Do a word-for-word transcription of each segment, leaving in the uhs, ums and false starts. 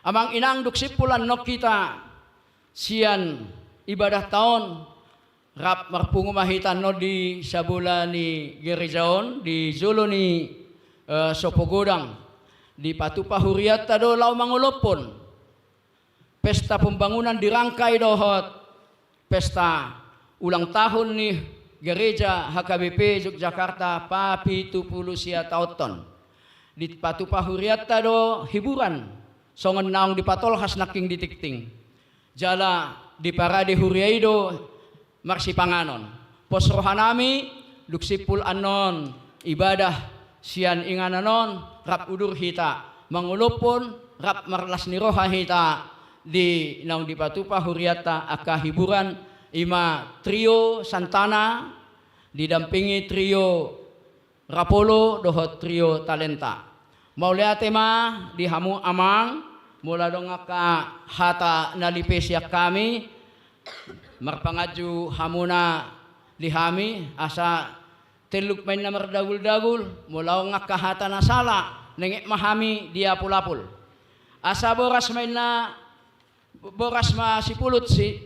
Amang inang, dung simpul annon hita sian ibadahta on, rap marpungu ma hita annon di sabola ni gereja on, di jolo ni, eh, sopo godang. Dipatupa hurianta do laho mangolophon pesta pembangunan di Rangkai dohot pesta ulang tahun ni Gereja H K B P Yogyakarta papitu pulu sia taonhon. Dipatupa hurianta do hiburan songon naung dipatolhas nangkin di tingting. Jala diparade huria i do marsipanganon. Pos rohanami, dung simpul annon ibadah sian inganan on, rap udur hita mangolophon, rap marlas ni roha hita di naung dipatupa hurianta angka hiburan, i ma Trio Santana didampingi Trio Rapolo dohot Trio Talenta. Mauliate ma di hamu amang, molo adong angka hata na lipe sian hami, marpanganju hamuna di hami, asa telluk ma inna mardagul-dagul, molo adong angka hata na sala, nenget ma hami di apul-apul. Asa boras ma inna, boras ma sipulut si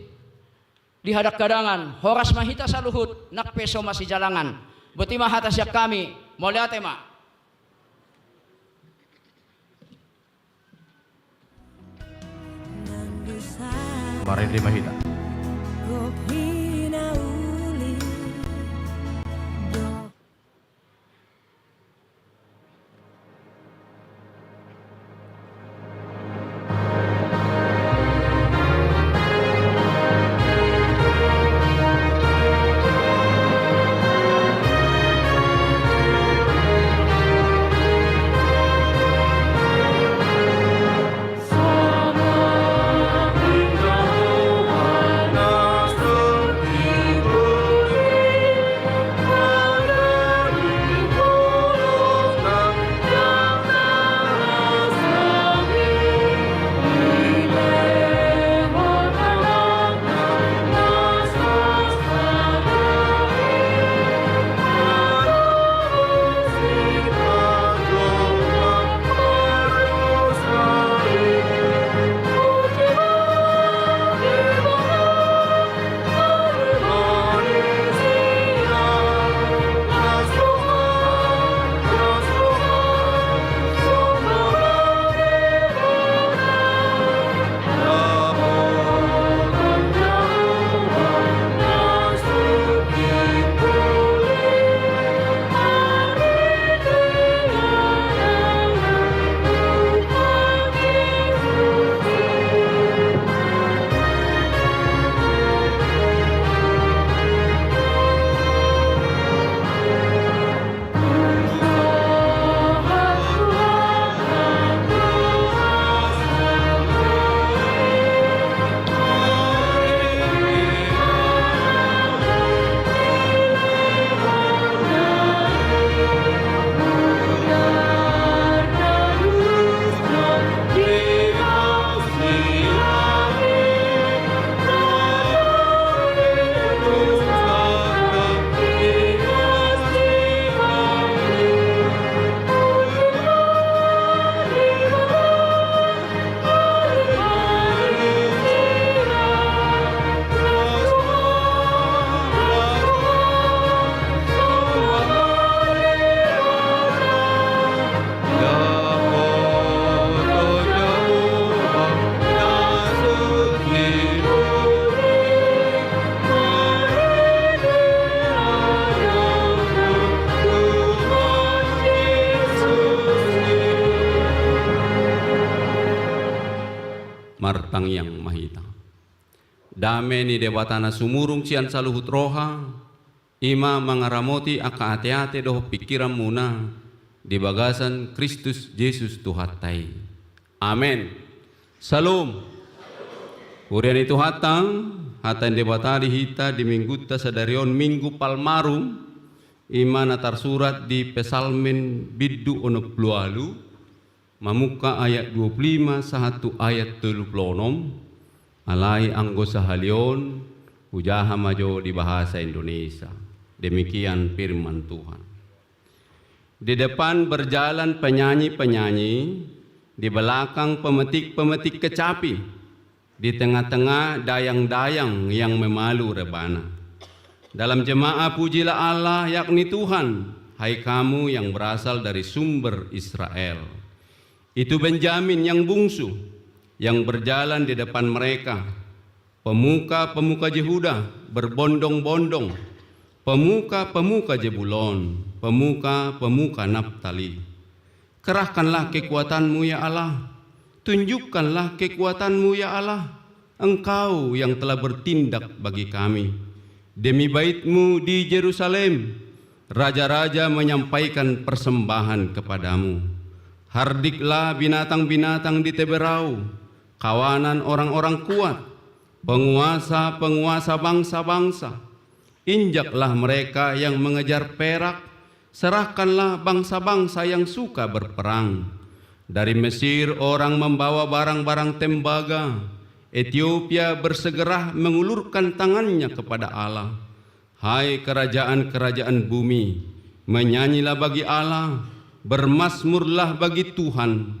di hadang-hadangan, horas ma hita saluhut, nang pe so masijalangan. Boti ma hata sian hami, mauliate ma. Marende ma hita. Martangiang ma hita. Dame ni Debata na sumurung sian saluhut roha, i ma mangaramoti angka ateate dohot pingkiranmuna di bagasan Kristus Jesus Tuhanta i. Amen. Syalom. Huria ni Tuhanta, hata ni Debata di hita di minggunta sadari on, Minggu Palmarum, i ma na tarsurat di Psalmen bindu onom pulu ualu, mamungka ayat dua pulu lima sahat tu ayat tolu pulu onom. Alai anggo sahali on, hujaha ma jo di bahasa Indonesia. Demikian firman Tuhan. Di depan berjalan penyanyi-penyanyi, di belakang pemetik-pemetik kecapi, di tengah-tengah dayang-dayang yang memalu rebana. Dalam jemaah pujilah Allah, yakni Tuhan, hai kamu yang berasal dari sumber Israel. Itu Benyamin yang bungsu, yang berjalan di depan mereka. Pemuka-pemuka Yehuda berbondong-bondong, pemuka-pemuka Zebulon, pemuka-pemuka Naftali. Kerahkanlah kekuatan-Mu, ya Allah. Tunjukkanlah kekuatan-Mu, ya Allah. Engkau yang telah bertindak bagi kami. Demi Bait-Mu di Jerusalem, raja-raja menyampaikan persembahan kepada-Mu. Hardiklah binatang-binatang di teberau, kawanan orang-orang kuat, penguasa-penguasa bangsa-bangsa. Injaklah mereka yang mengejar perak, serahkanlah bangsa-bangsa yang suka berperang. Dari Mesir orang membawa barang-barang tembaga, Etiopia bersegera mengulurkan tangannya kepada Allah. Hai kerajaan-kerajaan bumi, menyanyilah bagi Allah, bermazmurlah bagi Tuhan,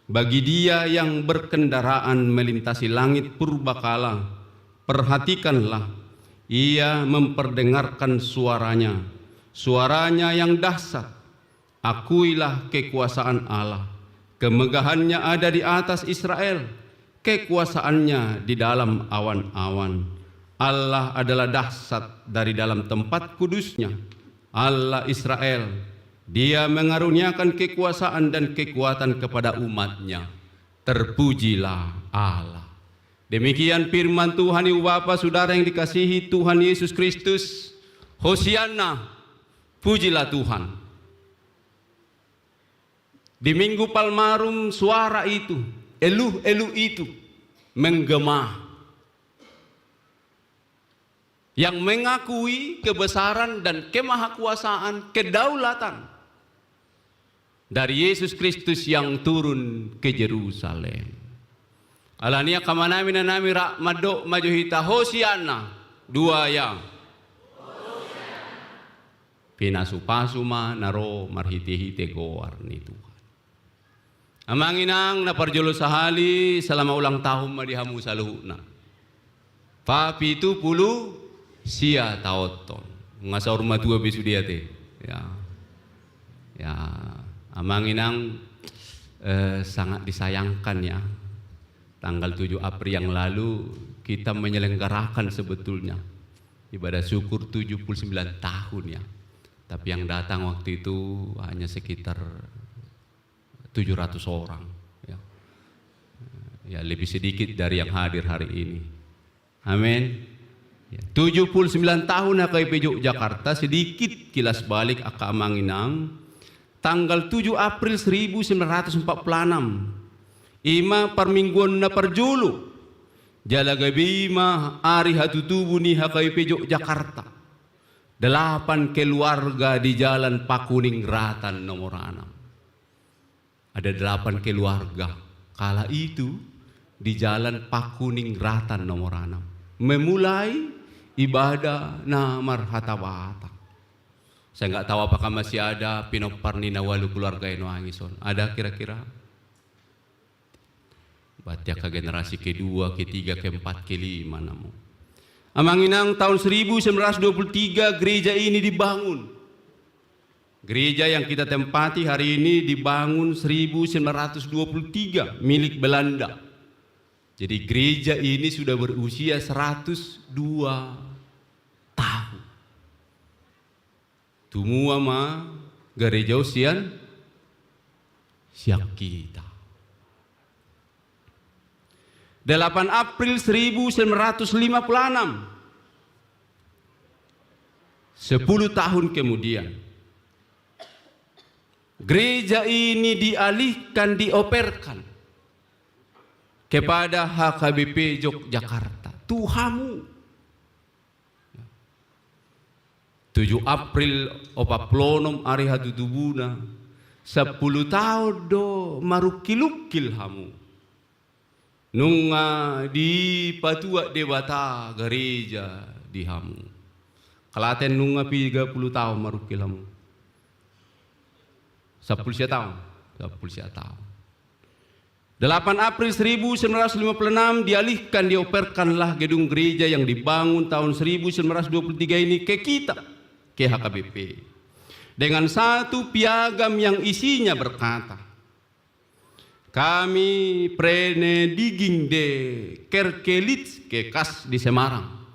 bagi Dia yang berkendaraan melintasi langit purbakala. Perhatikanlah, Ia memperdengarkan suara-Nya, suara-Nya yang dahsyat. Akuilah kekuasaan Allah. Kemegahan-Nya ada di atas Israel, kekuasaan-Nya di dalam awan-awan. Allah adalah dahsyat dari dalam tempat kudus-Nya. Allah Israel, Dia mengaruniakan kekuasaan dan kekuatan kepada umat-Nya. Terpujilah Allah. Demikian firman Tuhan, ibu bapa, saudara yang dikasihi Tuhan Yesus Kristus. Hosianna, pujilah Tuhan. Di Minggu Palmarum, suara itu, eluh-eluh itu menggema, yang mengakui kebesaran dan kemahakuasaan, kedaulatan dari Yesus Kristus yang turun ke Jerusalem. Alani i, angka amanami, inanami, rap mandok ma jo hita, Hosianna, dua ya. Pinasupasu ma na ro marhitehite goar ni Tuhan. Amang inang na parjolo sahali, salama ulang tahun ma di hamu saluhutna. Papitupulu sia taonton. Nga saur matua be sude ate. Ya. Ya, amang inang, eh, sangat disayangkan ya. Tanggal tujuh April yang lalu kita menyelenggarakan sebetulnya ibadah syukur tujuh puluh sembilan tahun ya. Tapi yang datang waktu itu hanya sekitar tujuh ratus orang. Ya. Ya, lebih sedikit dari yang hadir hari ini. Amin. Ya, tujuh puluh sembilan tahun H K I P Jogjakarta, sedikit kilas balik angka amang inang. Tanggal tujuh April seribu sembilan ratus empat puluh enam, i ma parmingguon na parjolo. Jala gabe i ma ari hatutubu ni H K I P Jogjakarta. Delapan keluarga di Jalan Pakuning Ratan nomor enam. Ada delapan keluarga kala itu di Jalan Pakuning Ratan nomor enam memulai ibadah na marhata Batak. Saya nggak tahu apakah masih ada pinompar ni na ualu keluarga i nuaeng i son. Ada kira-kira? Berarti angka generasi kedua, ketiga, keempat, kelima namu. Amang inang, tahun seribu sembilan ratus dua puluh tiga gereja ini dibangun. Gereja yang kita tempati hari ini dibangun seribu sembilan ratus dua puluh tiga, milik Belanda. Jadi gereja ini sudah berusia seratus dua tahun. Tumua ma gereja on sian, sian hita. Delapan April seribu sembilan ratus lima puluh enam, sepuluh tahun kemudian, gereja ini dialihkan, dioperkan kepada H K B P Yogyakarta. Tu hamu. Tujuh April opat pulu onom ari hatutubuna, sampulu taon do marungkil-ungkil hamu. Nunga dipatuat Debata gareja di hamu. Kelaten nunga piga pulu taon marungkil hamu? Sampulu sia taon? Sampulu sia taon. Delapan April seribu sembilan ratus lima puluh enam dialihkan, dioperkanlah gedung gereja yang dibangun tahun seribu sembilan ratus dua puluh tiga ini ke kita, ke H K B P, dengan satu piagam yang isinya berkata, "Kami Prediging de Kerkelis ke kas di Semarang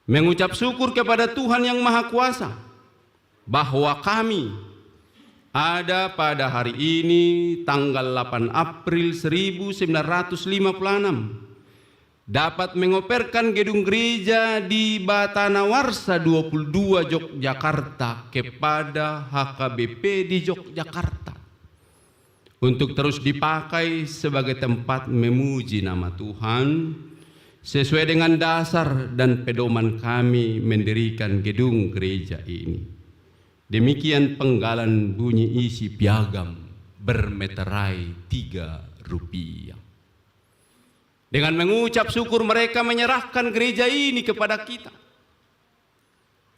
mengucap syukur kepada Tuhan Yang Maha Kuasa bahwa kami ada pada hari ini, tanggal delapan April seribu sembilan ratus lima puluh enam, dapat mengoperkan gedung gereja di Batanawarsa dua puluh dua Yogyakarta kepada H K B P di Yogyakarta, untuk terus dipakai sebagai tempat memuji nama Tuhan, sesuai dengan dasar dan pedoman kami mendirikan gedung gereja ini." Demikian penggalan bunyi isi piagam bermeterai tiga rupiah. Dengan mengucap syukur, mereka menyerahkan gereja ini kepada kita.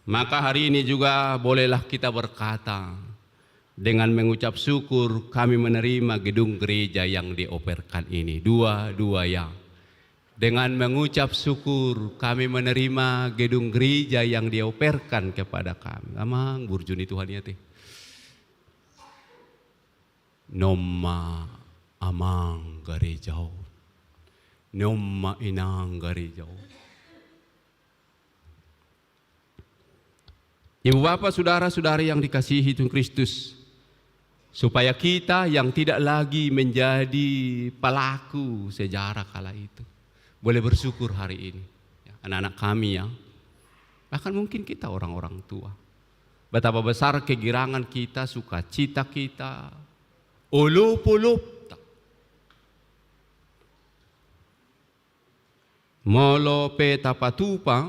Maka hari ini juga bolehlah kita berkata, "Dengan mengucap syukur kami menerima gedung gereja yang dioperkan ini." Dua, dua ya. "Dengan mengucap syukur kami menerima gedung gereja yang dioperkan kepada kami." Amang burju ni Tuhan i ate. Nunga amang gareja on. Nunga inang gareja on. Ibu bapa, saudara-saudari yang dikasihi Tuhan Kristus, supaya kita yang tidak lagi menjadi pelaku sejarah kala itu boleh bersyukur hari ini. Ya, anak-anak kami ya, bahkan mungkin kita orang-orang tua, betapa besar kegirangan kita, sukacita kita, olop-olopta. Molo pe tapatupa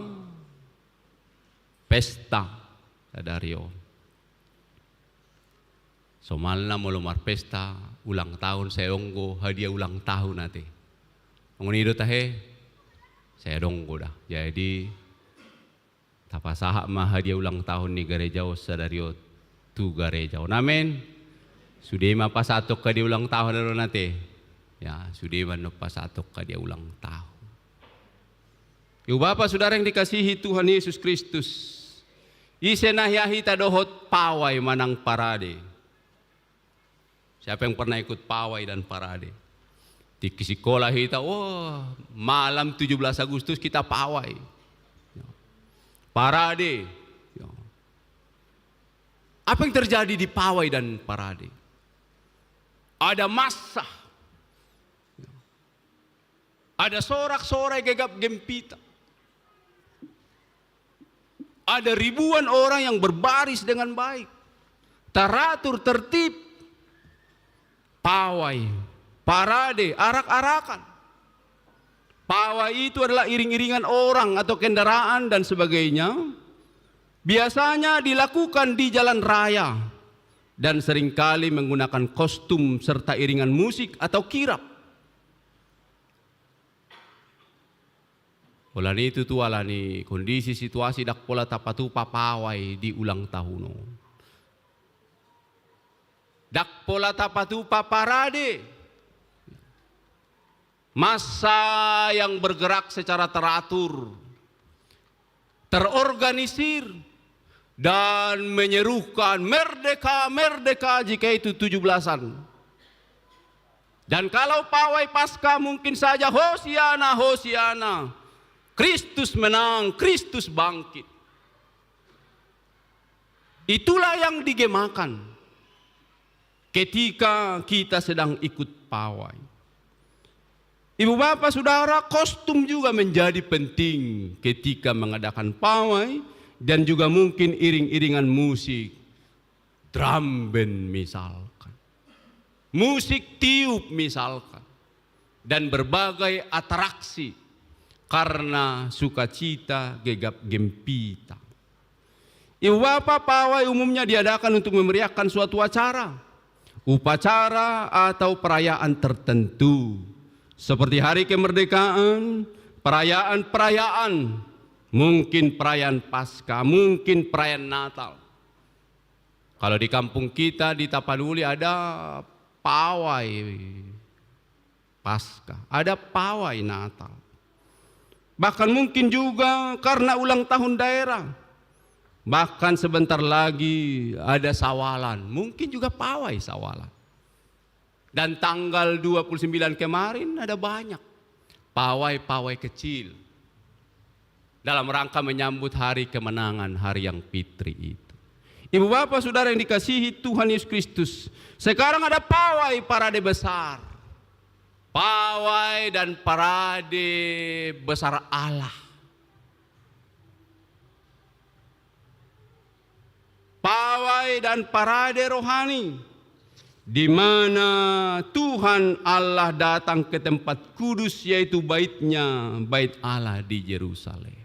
pesta sadari on, somalna molo marpesta ulang tahun, sai adong do hadiah ulang tahun ate. Songon i do tahe, sai adong do da. Jadi, tapasahat ma hadiah ulang tahun ni gareja on sadari on tu gareja on. Amen. Sude ma pasahathon hadiah ulang tahun on ate. Ya, sude ma annon pasahathon hadiah ulang tahun. Ibu bapa, saudara yang dikasihi Tuhan Yesus Kristus, ise na hea hita dohot pawai manang parade? Siapa yang pernah ikut pawai dan parade? Tingki sikola hita, wah, malam tujuh belas Agustus kita pawai. Parade. Apa yang terjadi di pawai dan parade? Ada massa. Ada sorak-sorai gegap gempita. Ada ribuan orang yang berbaris dengan baik, teratur, tertib. Pawai, parade, arak-arakan. Pawai itu adalah iring-iringan orang atau kendaraan dan sebagainya. Biasanya dilakukan di jalan raya dan seringkali menggunakan kostum serta iringan musik atau kirap. Alani i tutu, alani kondisi situasi, ndang pola tapatupa pawai di ulang tahun on. Ndang pola tapatupa parade. Massa yang bergerak secara teratur, terorganisir, dan menyerukan, "Merdeka, merdeka," jika itu tujuh belasan. Dan kalau pawai Paskah, mungkin saja, "Hosiana, Hosiana, Kristus menang, Kristus bangkit." Itulah yang digemakan ketika kita sedang ikut pawai. Ibu bapa saudara, kostum juga menjadi penting ketika mengadakan pawai, dan juga mungkin iring-iringan musik, drum band misalkan, musik tiup misalkan, dan berbagai atraksi karena sukacita gegap gempita. Ibu bapa, pawai umumnya diadakan untuk memeriahkan suatu acara, upacara, atau perayaan tertentu, seperti hari kemerdekaan, perayaan-perayaan, mungkin perayaan Paskah, mungkin perayaan Natal. Kalau di kampung kita di Tapanuli ada pawai Paskah, ada pawai Natal. Bahkan mungkin juga karena ulang tahun daerah. Bahkan sebentar lagi ada sawalan, mungkin juga pawai sawalan. Dan tanggal dua puluh sembilan kemarin ada banyak pawai-pawai kecil dalam rangka menyambut hari kemenangan, hari yang fitri itu. Ibu bapak saudara yang dikasihi Tuhan Yesus Kristus, sekarang ada pawai parade besar. Pawai dan parade besar Allah. Pawai dan parade rohani, di mana Tuhan Allah datang ke tempat kudus, yaitu baitnya, bait Allah di Jerusalem.